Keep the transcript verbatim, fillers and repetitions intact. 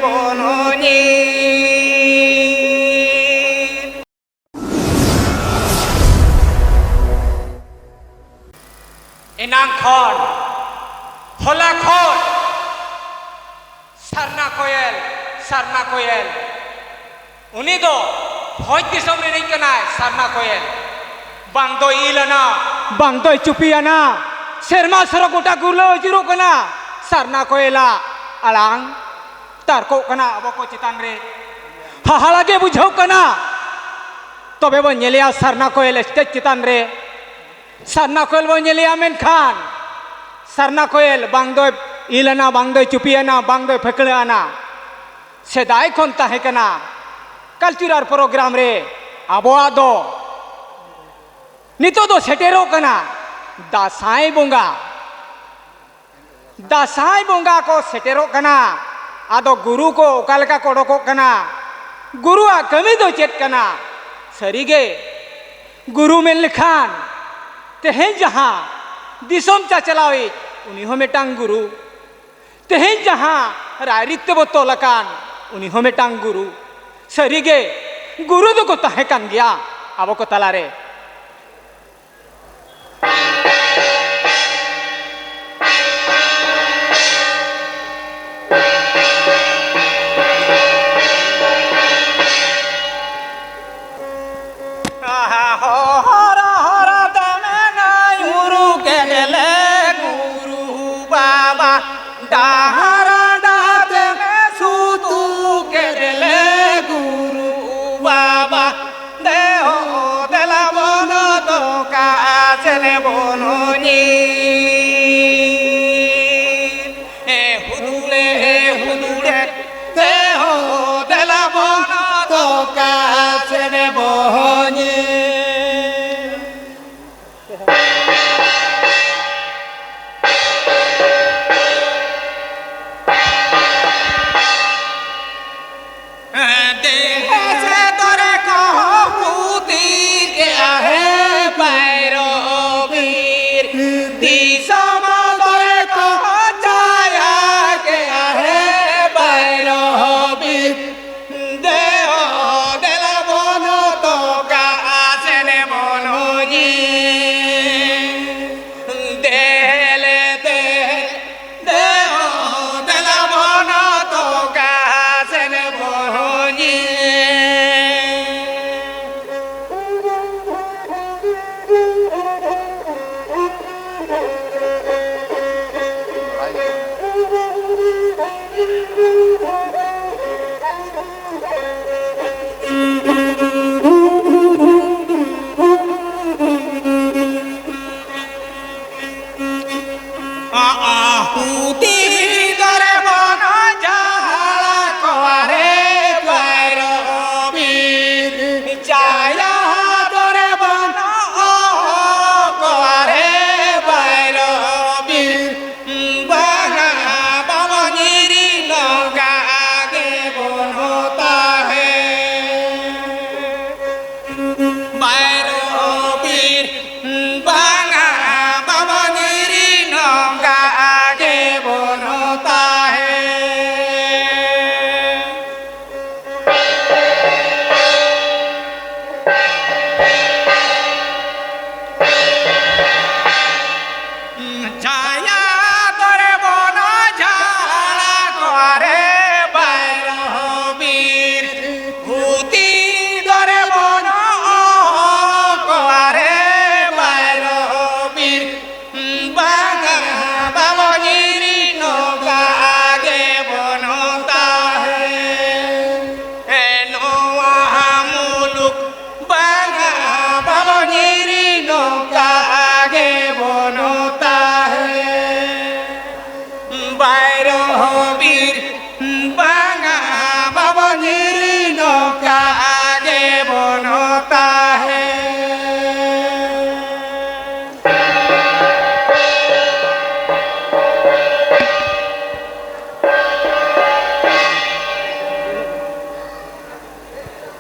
ᱵᱚᱱ ᱧᱤᱨ᱾ ᱮᱱᱟᱝ ᱠᱷᱚᱱ, ᱦᱚᱞᱟ ᱠᱷᱚᱱ ᱥᱟᱨᱱᱟ ᱠᱚᱭᱮᱞ, ᱥᱟᱨᱱᱟ ᱠᱚᱭᱮᱞ, ᱩᱱᱤ ᱫᱚ ᱵᱷᱚᱸᱡᱽ ᱫᱤᱥᱚᱢ ᱨᱤᱱᱤᱡ ᱠᱟᱱᱟᱭ, ᱥᱟᱨᱱᱟ ᱠᱚᱭᱮᱞ᱾ ᱵᱟᱝ ᱫᱚᱭ ᱤᱞ ᱟᱱᱟ, ᱵᱟᱝ ᱫᱚᱭ ᱪᱩᱯᱤ ᱟᱱᱟ, ᱥᱮᱨᱢᱟ ᱥᱚᱨᱚᱜ ᱜᱚᱴᱟ ᱜᱩᱨᱞᱟᱹᱣ ᱟᱹᱪᱩᱨᱚᱜ ᱠᱟᱱᱟ᱾ ᱥᱟᱨᱱᱟ ᱠᱚᱭᱮᱞᱟᱜ ᱟᱲᱟᱝ ᱛᱟᱨᱠᱚᱜ ᱠᱟᱱᱟ ᱟᱵᱚ ᱠᱚ ᱪᱮᱛᱟᱱ ᱨᱮ᱾ ᱦᱟᱦᱟᱲᱟ ᱜᱮ ᱵᱩᱡᱷᱟᱹᱣ ᱠᱟᱱᱟ᱾ ᱛᱚᱵᱮ ᱵᱚᱱ ᱧᱮᱞᱮᱭᱟ ᱥᱟᱨᱱᱟ ᱠᱚᱭᱮᱞ ᱥᱴᱮᱡᱽ ᱪᱮᱛᱟᱱ ᱨᱮ᱾ ᱥᱟᱨᱱᱟ ᱠᱚᱭᱮᱞ ᱵᱚᱱ ᱧᱮᱞᱮᱭᱟ, ᱢᱮᱱᱠᱷᱟᱱ ᱥᱟᱨᱱᱟ ᱠᱚᱭᱮᱞ ᱵᱟᱝ ᱫᱚᱭ ᱤᱞ ᱟᱱᱟ, ᱵᱟᱝ ᱫᱚᱭ ᱪᱩᱯᱤ ᱟᱱᱟ, ᱵᱟᱝ ᱫᱚᱭ ᱯᱷᱟᱹᱠᱲᱟᱹ ᱟᱱᱟ᱾ ᱥᱮᱫᱟᱭ ᱠᱷᱚᱱ ᱛᱟᱦᱮᱸ ᱠᱟᱱᱟ ᱠᱟᱞᱪᱩᱨᱟᱞ ᱯᱨᱳᱜᱨᱟᱢ ᱨᱮ ᱟᱵᱚᱣᱟᱜ ᱫᱚ᱾ ᱱᱤᱛᱚᱜ ᱫᱚ ᱥᱮᱴᱮᱨᱚᱜ ᱠᱟᱱᱟ ᱫᱟᱸᱥᱟᱭ ᱵᱚᱸᱜᱟ᱾ ᱫᱟᱸᱥᱟᱭ ᱵᱚᱸᱜᱟ ᱠᱚ ᱥᱮᱴᱮᱨᱚᱜ ᱠᱟᱱᱟ᱾ ᱟᱫᱚ ᱜᱩᱨᱩ ᱠᱚ ᱚᱠᱟ ᱞᱮᱠᱟ ᱠᱚ ᱚᱰᱚᱠᱚᱜ ᱠᱟᱱᱟ? ᱜᱩᱨᱩᱣᱟᱜ ᱠᱟᱹᱢᱤ ᱫᱚ ᱪᱮᱫ ᱠᱟᱱᱟ? ᱥᱟᱹᱨᱤᱜᱮ, ᱜᱩᱨᱩ ᱢᱮᱱ ᱞᱮᱠᱷᱟᱱ ᱛᱮᱦᱮᱧ ᱡᱟᱦᱟᱸ ᱫᱤᱥᱚᱢ ᱪᱟᱪᱞᱟᱣᱤᱡ, ᱩᱱᱤ ᱦᱚᱸ ᱢᱤᱫᱴᱟᱝ ᱜᱩᱨᱩ᱾ ᱛᱮᱦᱮᱧ ᱡᱟᱦᱟᱸ ᱨᱟᱭᱨᱤᱛ ᱛᱮᱵᱚ ᱛᱚᱞ ᱟᱠᱟᱱ, ᱩᱱᱤ ᱦᱚᱸ ᱢᱤᱫᱴᱟᱝ ᱜᱩᱨᱩ᱾ ᱥᱟᱹᱨᱤᱜᱮ, ᱜᱩᱨᱩ ᱫᱚᱠᱚ ᱛᱟᱦᱮᱸ ᱠᱟᱱ ᱜᱮᱭᱟ ᱟᱵᱚ ᱠᱚ ᱛᱟᱞᱟᱨᱮ᱾ ᱦᱚᱨ ᱦᱚᱨ ᱛᱮ ᱢᱮᱱᱟᱭ ᱩᱨᱩ ᱠᱮᱫ ᱞᱮ ᱜᱩᱨᱩ ᱵᱟᱵᱟ, ᱰᱟᱦᱟᱨ ᱰᱟᱦᱟᱨ ᱛᱮ ᱥᱩᱛᱩ ᱠᱮᱫ ᱞᱮ ᱜᱩᱨᱩ ᱵᱟᱵᱟ᱾ ᱫᱮᱦᱚ ᱫᱮᱞᱟ ᱵᱚᱱ ᱫᱚᱠᱟ ᱥᱮᱱ ᱵᱚᱱ ᱧᱤᱨ᱾ ᱮ ᱦᱩᱫᱩᱲᱮ, ᱮ ᱦᱩᱫᱩᱲᱮ, ᱫᱮᱦᱚ ᱫᱮᱞᱟ ᱵᱚᱱ ᱫᱚᱠᱟ ᱥᱮᱱ ᱵᱚᱱ ᱧᱤᱨ᱾ ᱫᱮᱦᱮ ᱥᱮ ᱫᱚᱨᱮ ᱠᱚ ᱯᱩᱛᱤ ᱠᱮᱜᱼᱟ ᱦᱮ ᱵᱟᱭᱨᱚ ᱵᱤᱨ᱾ ᱟᱦᱩᱛᱤ ᱫᱚᱨᱮ ᱵᱚᱱ ᱡᱷᱟᱲᱟ ᱠᱚᱣᱟ ᱨᱮ ᱵᱟᱭᱨᱚ ᱵᱤᱨ, ᱪᱟᱭᱟ ᱫᱚᱨᱮ ᱵᱚᱱ ᱦᱚᱦᱚ ᱠᱚᱣᱟ ᱨᱮ ᱵᱟᱭᱨᱚ ᱵᱤᱨ, ᱵᱟᱝᱟ ᱵᱟᱵᱚ ᱧᱤᱨᱤ ᱱᱚᱝᱠᱟ ᱜᱮ ᱵᱚᱱ ᱛᱟᱦᱮᱸ᱾ ᱵᱟᱭᱨᱚ ᱵᱤᱨ, ᱵᱟᱝᱟ ᱵᱟᱵᱚ ᱧᱤᱨᱤ ᱱᱚᱝᱠᱟ ᱜᱮ ᱵᱚᱱ ᱛᱟᱦᱮᱸ᱾ ᱪᱷᱟᱭᱟ ᱫᱚᱨᱮ ᱵᱚᱱ ᱡᱷᱟᱲᱟ ᱠᱚᱣᱟ ᱨᱮ ᱵᱟᱭᱨᱚ ᱵᱤᱨ, ᱦᱩᱛᱤ ᱫᱚᱨᱮ ᱵᱚᱱ ᱦᱚᱦᱚ ᱠᱚᱣᱟ ᱨᱮ ᱵᱟᱭᱨᱚ ᱵᱤᱨ, ᱵᱟᱝᱟ ᱵᱟᱵᱚ ᱧᱤᱨᱤ ᱱᱚᱝᱠᱟ ᱜᱮ ᱵᱚᱱ ᱛᱟᱦᱮᱸ᱾ ᱮ ᱱᱚᱣᱟ ᱢᱩᱞᱩᱠ ᱵᱟᱝᱟ ᱵᱟᱵᱚ ᱧᱤᱨᱤ ᱱᱚᱝᱠᱟ ᱜᱮ ᱵᱚᱱ ᱛᱟᱦᱮᱸ᱾ ᱵᱟᱭᱨᱚ ᱵᱤᱨ